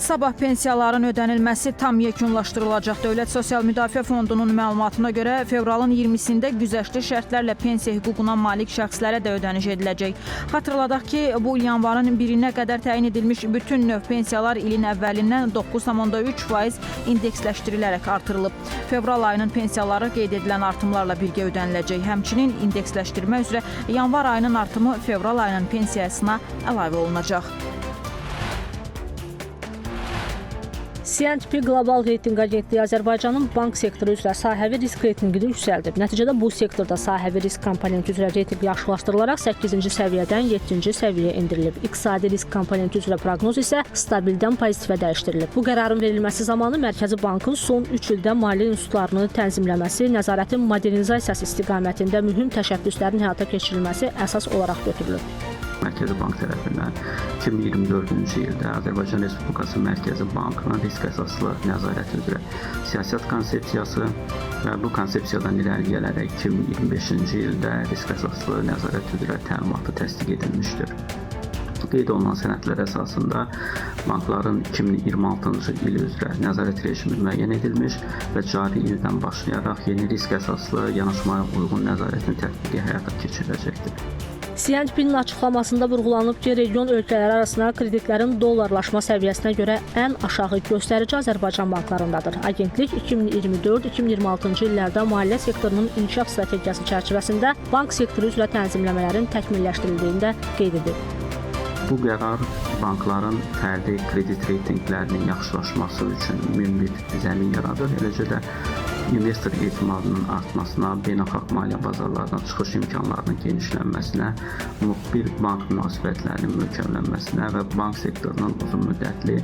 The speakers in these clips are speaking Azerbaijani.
Sabah pensiyaların ödənilməsi tam yekunlaşdırılacaq. Dövlət Sosial Müdafiə Fondunun məlumatına görə fevralın 20-sində güzəştli şərtlərlə pensiya hüququna malik şəxslərə də ödəniş ediləcək. Xatırladaq ki, bu il yanvarın 1-nə qədər təyin edilmiş bütün növ pensiyalar ilin əvvəlindən 9,3% indeksləşdirilərək artırılıb. Fevral ayının pensiyaları qeyd edilən artımlarla birgə ödəniləcək. Həmçinin indeksləşdirmə üzrə yanvar ayının artımı fevral ayının pensiyasına əlavə olunacaq. CNP Qlobal Reytinq Agentliyi Azərbaycanın bank sektoru üzrə sahəvi risk reytinqini yüksəldib. Nəticədə bu sektorda sahəvi risk komponenti üzrə reytinq yaxşılaşdırılaraq 8-ci səviyyədən 7-ci səviyyəyə endirilib. İqtisadi risk komponenti üzrə proqnoz isə stabildən pozitivə dəyişdirilib. Bu qərarın verilməsi zamanı Mərkəzi Bankın son 3 ildə maliyyə institutlarını tənzimləməsi, nəzarətin modernizasiyası istiqamətində mühüm təşəbbüslərin həyata keçirilməsi əsas olaraq götürülüb. Mərkəzi Bank tərəfindən 2024-cü ildə Azərbaycan Respublikası Mərkəzi Bankının risk əsaslı nəzarət üzrə siyasət konsepsiyası və bu konsepsiyadan irəli gələrək 2025-ci ildə risk əsaslı nəzarət üzrə təlimatı təsdiq edilmişdir. Qeyd olunan sənədlər əsasında bankların 2026-cı il üzrə nəzarət rejimi müəyyən edilmiş və cari ildən başlayaraq yeni risk əsaslı yanaşmaya uyğun nəzarətin tətbiqi həyata keçiriləcəkdir. CNP-nin açıqlamasında vurğulanıb ki, region ölkələri arasında kreditlərin dollarlaşma səviyyəsinə görə ən aşağı göstərici Azərbaycan banklarındadır. Agentlik 2024-2026-cı illərdə maliyyə sektorunun inkişaf strategiyası çərçivəsində bank sektoru üzrə tənzimləmələrin təkmilləşdirildiyini də qeyd edib. Bu qərar bankların fərdi kredit reytinqlərinin yaxşılaşması üçün münbit zəmin yaradır, eləcə də investor etimadının artmasına, beynəlxalq maliyyə bazarlarına çıxış imkanlarının genişlənməsinə, müxbir bank münasibətlərinin möhkəmlənməsinə və bank sektorunun uzunmüddətli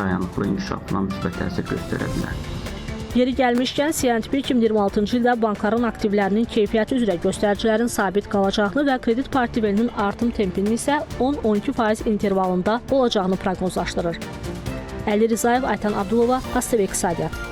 dayanıqlı inkişafına müsbət təsir göstərə bilər. Yeri gəlmişkən, CNP 2026-cı ildə bankların aktivlərinin keyfiyyəti üzrə göstəricilərin sabit qalacağını və kredit portfelinin artım tempinin isə 10-12% intervalında olacağını proqnozlaşdırır. Əli Rzayev, Aytan Abdulova, ASTV İqtisadiyyat.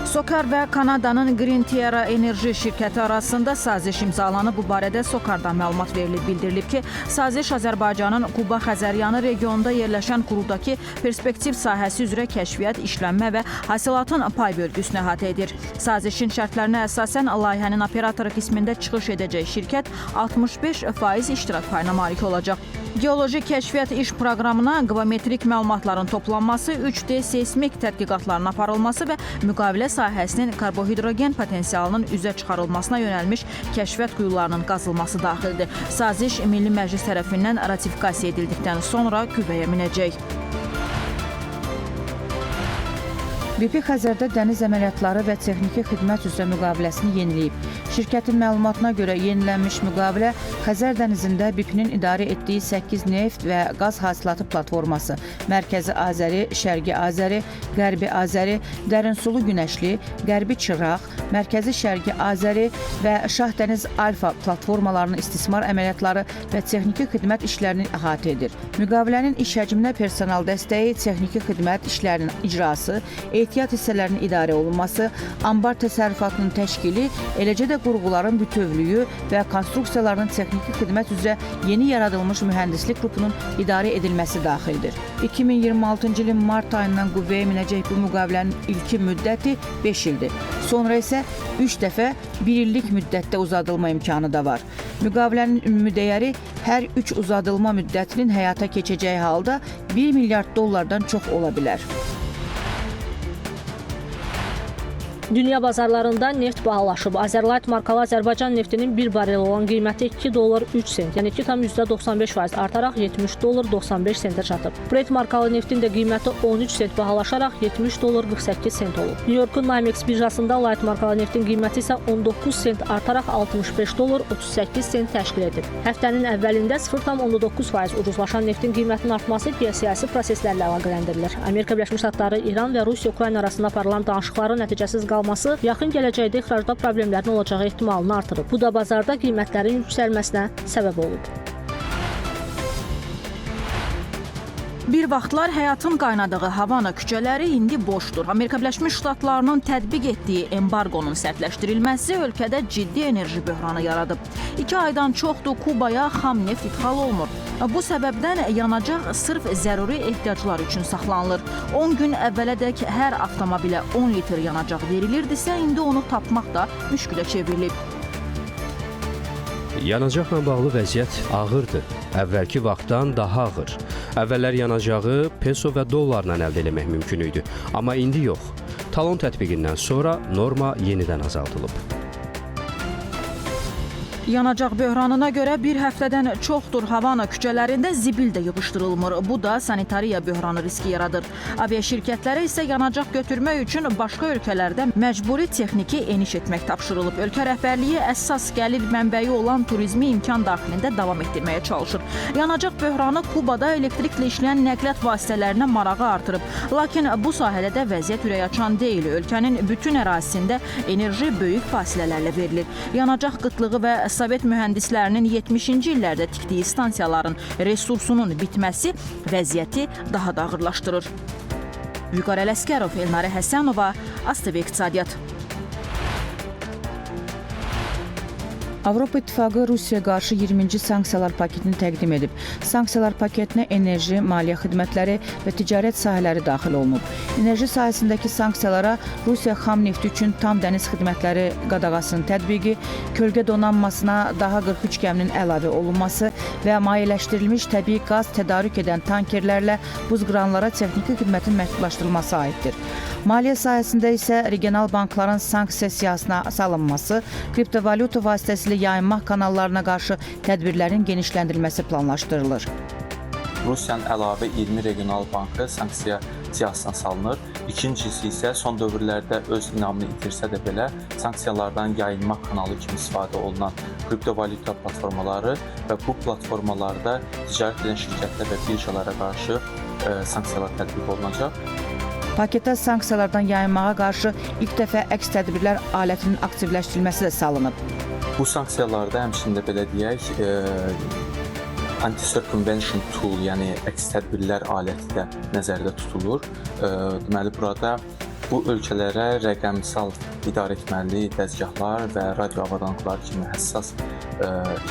SOCAR və Kanadanın Green Tierra Enerji şirkəti arasında saziş imzalanıb. Bu barədə SOCAR-dan məlumat verilib. Bildirilib ki, saziş Azərbaycanın Quba Xəzəryanı regionunda yerləşən Qurudakı perspektiv sahəsi üzrə kəşfiyyat, işlənmə və hasilatın pay bölgüsünü əhatə edir. Sazişin şərtlərinə əsasən layihənin operatoru qismində çıxış edəcək şirkət 65% iştirak payına malik olacaq. Geoloji kəşfiyyat iş proqramına qvametrik məlumatların toplanması, 3D seysmik tədqiqatların aparılması və müqavilə sahəsinin karbohidrogen potensialının üzə çıxarılmasına yönəlmiş kəşfiyyat quyularının qazılması daxildir. Saziş Milli Məclis tərəfindən ratifikasiya edildikdən sonra qüvvəyə minəcək. BP Xəzərdə dəniz əməliyyatları və texniki xidmət üzrə müqaviləsini yeniləyib. Şirkətin məlumatına görə yenilənmiş müqavilə Xəzər dənizində BP-nin idarə etdiyi 8 neft və qaz hasilatı platforması, Mərkəzi Azəri, Şərqi Azəri, Qərbi Azəri, Dərinsulu Günəşli, Qərbi Çıraq, Mərkəzi Şərqi Azəri və Şahdəniz Alfa platformalarının istismar əməliyyatları və texniki xidmət işlərini əhatə edir. Müqavilənin iş həcminə personal dəstəyi, texniki xidmət işlərinin icrası, ehtiyat hissələrinin idarə olunması, anbar təsərrüfatının təşkili, eləcə də qurğuların bütövlüyü və konstruksiyalarının texniki xidmət üzrə yeni yaradılmış mühəndislik qrupunun idarə edilməsi daxildir. 2026-cı ilin mart ayından qüvvəyə minəcək bu müqavilənin ilkin müddəti 5 ildir. Sonra isə 3 dəfə 1 illik müddətdə uzadılma imkanı da var. Müqavilənin ümumi dəyəri hər 3 uzadılma müddətinin həyata keçəcəyi halda 1 milyard dollardan çox ola bilər. Dünya bazarlarında neft bahalaşıb. Azərlight markalı Azərbaycan neftinin bir barel olan qiyməti 2 dollar 3 sent, yəni 2,95% artaraq 70 dollar 95 sentə çatıb. Brent markalı neftin də qiyməti 13 sent bahalaşaraq 70 dollar 48 sent olub. New Yorkun NYMEX birjasında Light markalı neftin qiyməti isə 19 sent artaraq 65 dollar 38 sent təşkil edib. Həftənin əvvəlində 0,9% ucuzlaşan neftin qiymətinin artması geosiyasi proseslərlə əlaqələndirilir. Amerika Birləşmiş Ştatları, İran və Rusiya-Ukrayna arasında aparılan danışıqların nəticəsiz qalması yaxın gələcəkdə ixracda problemlərin olacağı ehtimalını artırıb. Bu da bazarda qiymətlərin yüksəlməsinə səbəb olub. Bir vaxtlar həyatın qaynadığı Havana küçələri indi boşdur. Amerika Birləşmiş Ştatlarının tətbiq etdiyi embarqonun sərtləşdirilməsi ölkədə ciddi enerji böhranı yaradıb. 2 aydan çoxdur Kubaya xam neft idxal olmur. Bu səbəbdən yanacaq sırf zəruri ehtiyaclar üçün saxlanılır. 10 gün əvvələdək hər avtomobilə 10 litr yanacaq verilirdisə, indi onu tapmaq da müşkülə çevrilib. Yanacaqla bağlı vəziyyət ağırdır. Əvvəlki vaxtdan daha ağır. Əvvəllər yanacağı peso və dollarla əldə eləmək mümkün idi, amma indi yox. Talon tətbiqindən sonra norma yenidən azaldılıb. Yanacaq böhranına görə bir həftədən çoxdur Havana küçələrində zibil də yığışdırılmır. Bu da sanitariya böhranı riski yaradır. Aviaşirkətlərə isə yanacaq götürmək üçün başqa ölkələrdə məcburi texniki eniş etmək tapşırılıb. Ölkə rəhbərliyi əsas gəlir mənbəyi olan turizmi imkan daxilində davam etdirməyə çalışır. Yanacaq böhranı Kubada elektriklə işləyən nəqliyyat vasitələrinə marağı artırıb. Lakin bu sahədə də vəziyyət ürəkaçan deyil. Ölkənin bütün ərazisində enerji böyük fasilələrlə verilir. Yanacaq qıtlığı və Sovet mühəndislərinin 70-ci illərdə tikdiyi stansiyaların resursunun bitməsi vəziyyəti daha da ağırlaşdırır. Vüqar Ələsgərov, Elnarə Həsənova, ASTV İqtisadiyyat. Avropa İttifaqı Rusiyaya qarşı 20-ci sanksiyalar paketini təqdim edib. Sanksiyalar paketinə enerji, maliyyə xidmətləri və ticarət sahələri daxil olunub. Enerji sahəsindəki sanksiyalara Rusiya xam nefti üçün tam dəniz xidmətləri qadağasının tətbiqi, kölgə donanmasına daha 43 gəminin əlavə olunması və mayeləşdirilmiş təbii qaz tədarük edən tankerlərlə buzqıranlara texniki xidmətin məhdudlaşdırılması aiddir. Maliyyə sahəsində isə regional bankların sanksiya siyahısına salınması, kriptovalyuta vasitəsilə yayınmaq kanallarına qarşı tədbirlərin genişləndirilməsi planlaşdırılır. Rusiyanın əlavə 20 regional bankı sanksiya siyahısına salınır. İkincisi isə son dövrlərdə öz inamını itirsə də belə sanksiyalardan yayınmaq kanalı kimi istifadə olunan kriptovalyuta platformaları və bu platformalarda ticarət edən şirkətlər və birjalara qarşı sanksiyalar tətbiq olunacaq. Paketə sanksiyalardan yayınmağa qarşı ilk dəfə əks tədbirlər alətinin aktivləşdirilməsi də salınıb. Bu sanksiyalarda həmçinin də belə deyək, anti-circumvention tool, yəni əks tədbirlər aləti də nəzərdə tutulur. Deməli, burada bu ölkələrə rəqəmsal idarəetməli dəzgahlar və radio avadanlıqları kimi həssas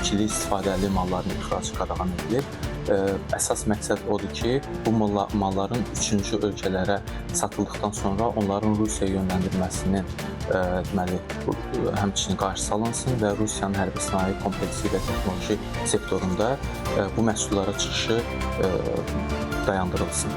ikili istifadəli malların ixracı qadağan edilir. Əsas məqsəd odur ki, bu malların üçüncü ölkələrə satıldıqdan sonra onların Rusiyaya yönləndirilməsinin deməli, həmçinin qarşısı alınsın və Rusiyanın hərbi sənaye kompleksi və texnoloji sektorunda bu məhsullara çıxışı dayandırılsın.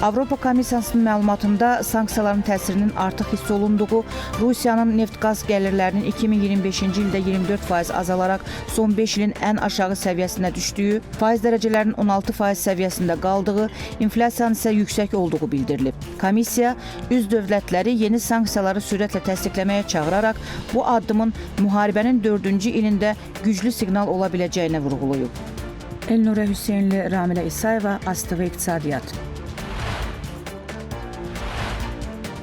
Avropa Komissiyasının məlumatında sanksiyaların təsirinin artıq hiss olunduğu, Rusiyanın neft-qaz gəlirlərinin 2025-ci ildə 24% azalaraq son 5 ilin ən aşağı səviyyəsinə düşdüyü, faiz dərəcələrinin 16% səviyyəsində qaldığı, inflyasiyanın isə yüksək olduğu bildirilib. Komissiya üzv dövlətləri yeni sanksiyaları sürətlə təsdiqləməyə çağıraraq bu addımın müharibənin 4-cü ilində güclü siqnal ola biləcəyini vurğulayıb. Elnurə Hüseynli, Ramilə İsayeva, ASTV İqtisadiyyat.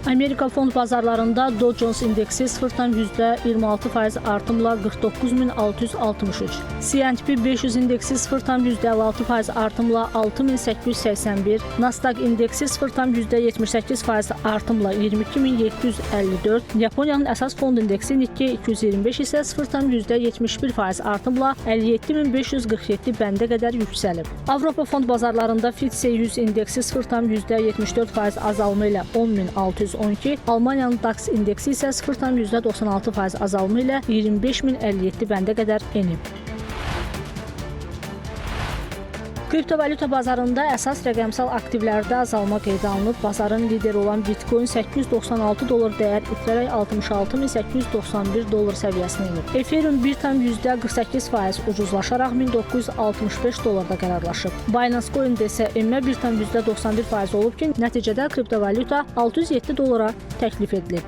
Amerika fond bazarlarında Dow Jones indeksi 0,26% artımla 49.663, S&P 500 indeksi 0,56% artımla 6.881, Nasdaq indeksi 0,78% artımla 22.754, Yaponiyanın əsas fond indeksi Nikkei 225 isə 0,71% artımla 57.547 bəndə qədər yüksəlib. Avropa fond bazarlarında FTSE 100 indeksi 0,74% azalma ilə 10.612, Almaniyanın DAX indeksi isə 0,96% azalma ilə 25.057 bəndə qədər enib. Kriptovalyuta bazarında əsas rəqəmsal aktivlərdə azalma qeydə alınıb. Bazarın lideri olan Bitcoin 896 dollar dəyər itirərək 66.891 dollar səviyyəsinə enib. Ethereum 1,48% ucuzlaşaraq 1965 dollarda qərarlaşıb. Binance Coin-də isə enmə 1,91% olub ki, nəticədə kriptovalyuta 607 dollara təklif edilib.